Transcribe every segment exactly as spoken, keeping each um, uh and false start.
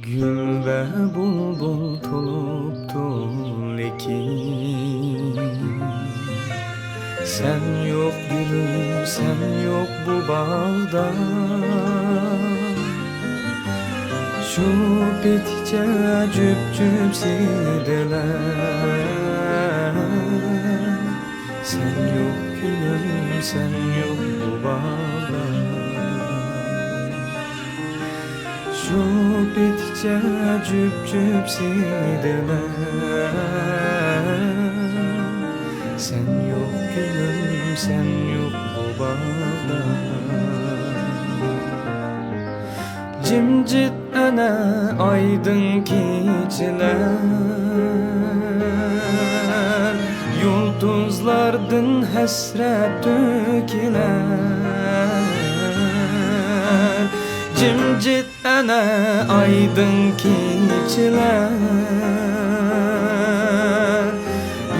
گۈل ۋە بۇلبۇل تولۇپتۇ لېكىن، سەن يوق گۈلۈم، سەن يوق بۇ باغدا. شۇ پېتىچە جۈپ-جۈپ سىيدىلەر، سەن يوق گۈلۈم، سەن يوق بۇ باغدا. شۇ پېتىچە جۈپ-جۈپ سىيدىلەر، سەن يوق گۈلۈم، سەن يوق بۇ باغدا. جىمجىت ئەنە ئايدىڭ كېچىلەر، يۇلتۇزلاردىن ھەسرەت تۆكۈلەر. جىمجىت ئەنە ئايدىڭ كېچىلەر،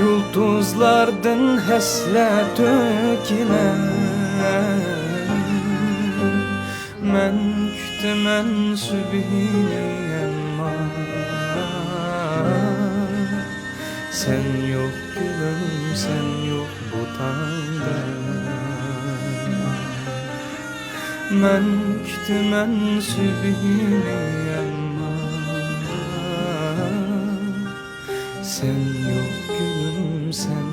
يۇلتۇزلاردىن ھەسرەت تۆكۈلەر. مەن كۈتىمەن سۈبھىنى ئەمما، سەن يوق گۈلۈم، سەن يوق بۇ تاڭدا. مەن كۈتىمەن سۈبھىنى ئەمما، سەن يوق گۈلۈم، سەن